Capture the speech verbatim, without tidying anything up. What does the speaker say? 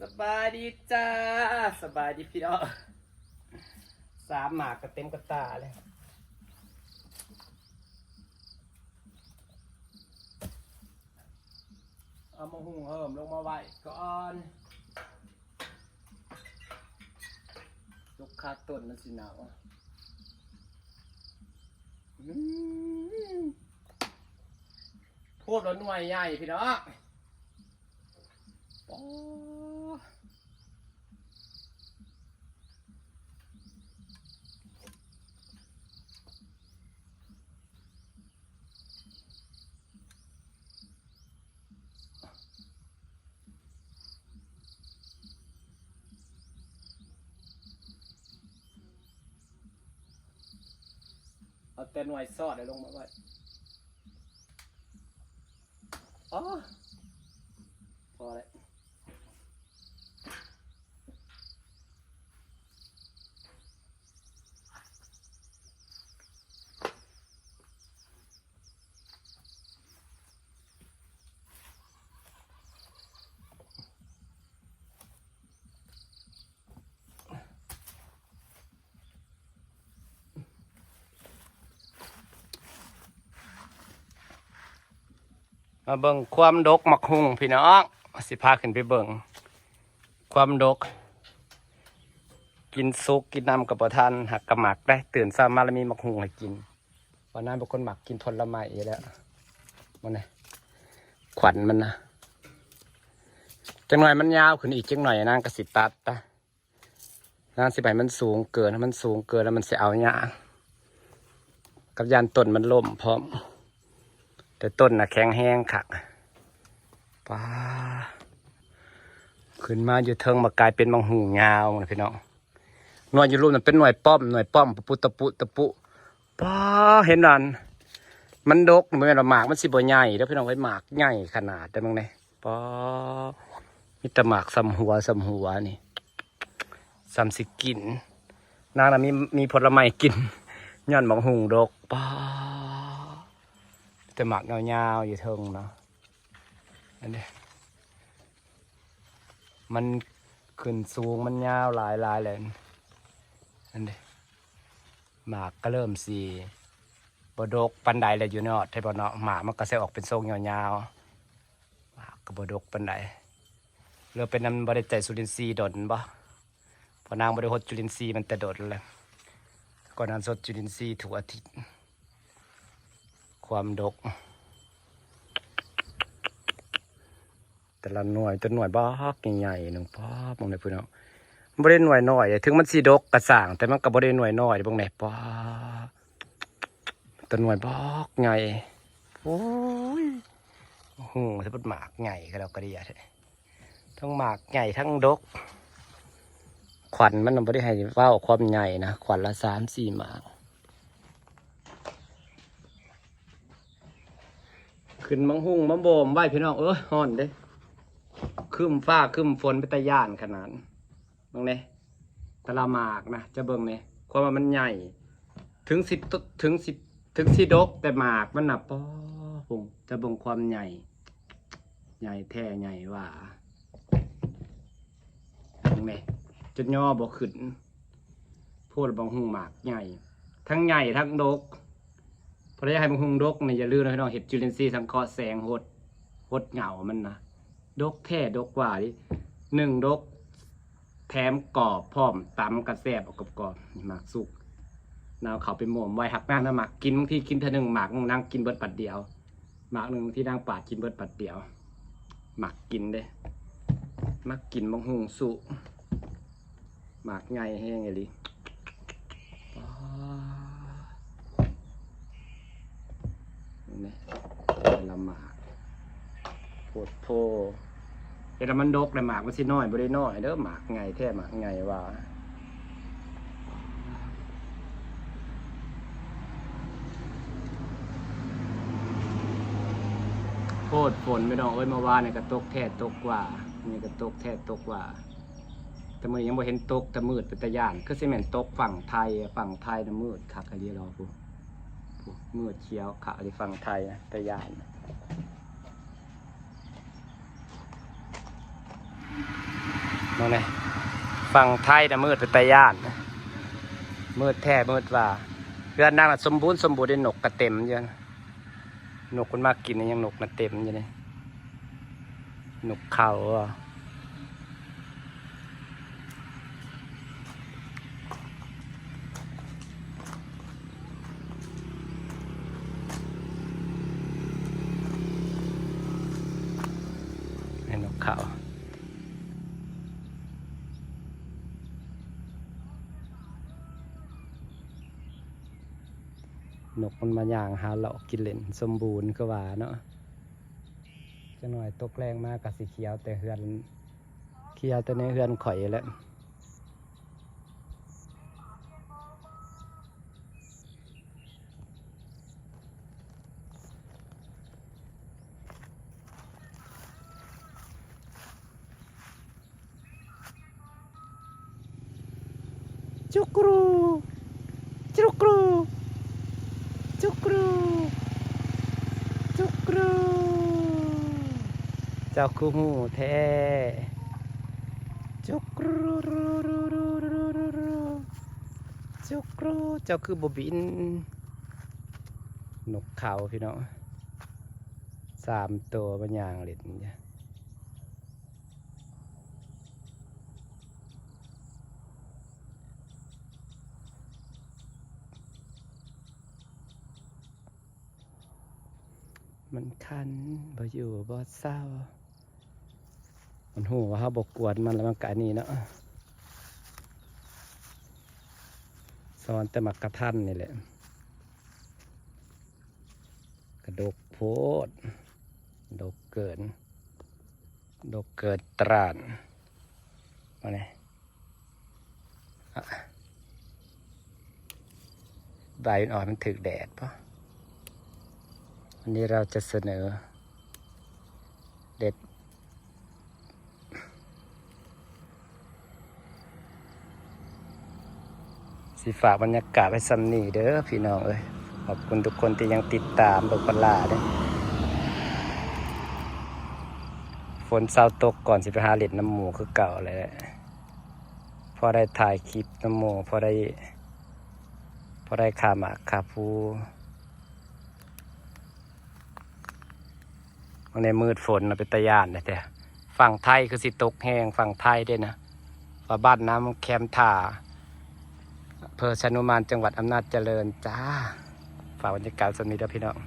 สบายดีจ้า สบายดีพี่น้อง สามหมากก็เต็มกระตาเลย เอามาหุงเฮิมลงมาไว้ก่อน ลูกค้าต้นมันสิหนาวอืมโพดแล้วหน่วยใหญ่พี่น้อง โอ้ เอาแต่หน่วยซอดเลยลงมาไว้ อ๋อ พอแล้ว มาเบิ่งความดกหมากฮุ่งพี่น้อง สิพาขึ้นไปเบิ่ง ความดก กินสุกกินน้ำกับบ่ทัน หักกะหมากได้ ตื่นเช้ามาแล้วมีหมากฮุ่งให้กิน วันนั้นเป็นคนมักกินผลไม้อยู่แล้ว มันนะ ขวัญมันนะ จังหน่อยมันยาวขึ้นอีกจังหน่อยนางก็สิตัดตะ นางสิไปมันสูงเกิน มันสูงเกินแล้วมันสิเอายาก กับย่านต้นมันล้มพร้อม แต่ต้นน่ะแข็งแรงคัก ป้า ขึ้นมาอยู่เทิงมากลายเป็นหมากฮุ่งยาวนะพี่น้อง หน่วยอยู่ลุ่มน่ะเป็นหน่วยป้อม หน่วยป้อม ตะปุ ตะปุ ตะปุ ป้า เห็นนั่น มันดก บ่แม่นว่าหมากมันสิบ่ใหญ่เด้อพี่น้องเอ้ย หมากใหญ่ขนาด แต่เบิ่งแหน่ ป้า มีแต่หมากส่ำหัว ส่ำหัวนี่ ส่ำสิกิน นางน่ะมี มีผลไม้กิน ย้อนหมากฮุ่งดก ป้า แต่หมากยาวๆอยู่เทิงเนาะ อันนี้ มันขึ้นสูง มันยาวหลายๆเลย อันนี้ หมากก็เริ่มสิบ่ดกปานใดแล้วอยู่เนาะ ไทยบ้านเนาะ หมากมันก็สิออกเป็นทรงยาวๆ หมากก็บ่ดกปานใด หรือเป็นนำบ่ได้ใส่จุลินทรีย์ดนบ่ เพราะนางบ่ได้ฮดจุลินทรีย์มันแต่ดนแล้ว ก่อนนั้นฮดจุลินทรีย์ทุกอาทิตย์ ความดก แต่ละหน่วย แต่หน่วยบักใหญ่ๆหนึ่ง ป๊าบ เบิ่งแหน่พี่น้อง บ่ได้หน่วยน้อย ถึงมันสิดกกะซ่าง แต่มันก็บ่ได้หน่วยน้อย เบิ่งแหน่ ป๊าบ แต่หน่วยบักใหญ่ โอ้ย โอ้โห แต่มันหมากใหญ่ก็แล้วก็ดีอะ ทั้งหมากใหญ่ทั้งดก ขวัญมันน่ะบ่ได้ให้เว้าความใหญ่นะ ขวัญละสามสี่หมาก ขึ้นหมากฮุ่งมาโบมไว้พี่น้อง เอ้ย ฮ้อนเด้ ครึ้มฟ้าครึ้มฝนเป็นตาย้านขนาด เบิ่งแหน่ แต่ละหมากนะ จะเบิ่งแหน่ ความว่ามันใหญ่ ถึงสิ ถึงสิ ถึงสิดก แต่หมากมันน่ะ ป๊อ พุ้น จะเบิ่งความใหญ่ ใหญ่แท้ใหญ่หว่า เบิ่งแหน่ จนย่อบ่ขึ้น โพดหมากฮุ่งหมากใหญ่ ทั้งใหญ่ทั้งดก เพราะอยากให้หมากฮุ่งดกนี่ อย่าลืมนะพี่น้อง เฮ็ดจุลินทรีย์สังเคราะห์แสงฮด ฮดเหง้ามันนะ ดกแท้ดกหว่าดิ หนึ่งดก แถมกรอบพร้อม ตำกะแซ่บ เอากรอบๆ นี่หมากสุก นางเอาเข้าไปโมมไว้ หักนางนะ หมากกิน บางทีกินเทื่อหนึ่งหมาก นางกินเบิดบัดเดียว หมากหนึ่งที่นางปาดกินเบิดบัดเดียว หมากกินเด้ มักกินหมากฮุ่งสุ หมากใหญ่แฮงอีหลี ป๊าด เห็นไหม แต่ละหมาก โพดโพ เห็นแล้วมันดก แต่หมากมันสิน้อย บ่ได้น้อยเด้อ หมากใหญ่แท้ หมากใหญ่หว่า โพดฝนพี่น้องเอ้ย เมื่อวานนี่ก็ตกแท้ตกว่า นี่ก็ตกแท้ตกว่า แต่มื้อนี้ยังบ่เห็นตก แต่มืดเป็นตาย้าน คือสิแม่นตกฝั่งไทย ฝั่งไทยน่ะมืดคักอีหลีดอกพุ้น พุ้น มืดเขียวคักอีหลีฝั่งไทยน่ะ ตาย้านน่ะ นั่นไง ฝั่งไทยน่ะมืดเป็นตาย้านนะ มืดแท้มืดว่า เฮือนนางน่ะสมบูรณ์สมบูรณ์เลย นกกะเต็มอยู่นะ นกมันมากินนะ ยังนกน่ะเต็มอยู่นี่ นกเขาอะ ให้นกเขา นกมันมาย่างหาเลาะกินเล่นสมบูรณ์คือว่าเนาะ จักหน่อยตกแลงมากะสิเขียวแต่เฮือน เขียวแต่ในเฮือนข่อยแหละ จุกรู จุกรู จุกรู จุกรู เจ้าคือฮู้แท้ จุกรู จุกรู เจ้าคือบ่บิน นกเขาพี่น้อง สามตัวมาย่างเล่นอยู่ มันคัน บ่อยู่บ่เซา มันฮู้ว่าเฮาบ่กวนมันแล้วมันกะอันนี้เนาะ สอนแต่หมากกะทันนี่แหละ กะดกโพด ดกเกิน ดกเกินต้าน มาเนี่ย อ่ะ ใบมันอ่อนมันถืกแดดปะ วันนี้เราจะเสนอ เด็ด สิฝากบรรยากาศไว้ส่ำนี้เด้อพี่น้องเอ้ย ขอบคุณทุกคนที่ยังติดตามเบิ่งปลาเด้อ ฝนเซาตกก่อนสิไปหาเล่นนำหมู่คือเก่าแหละ พอได้ถ่ายคลิปนำหมู่ พอได้ พอได้ค่าหมากค่าภู ในมืดฝนน่ะเป็นตาย้านนะ แต่ฝั่งไทยคือสิตกแฮง ฝั่งไทยเด้นะ ว่าบ้านน้ำแคมท่า อำเภอชานุมาน จังหวัดอำนาจเจริญจ้า ฝากบรรยากาศส่ำนี้เด้อพี่น้อง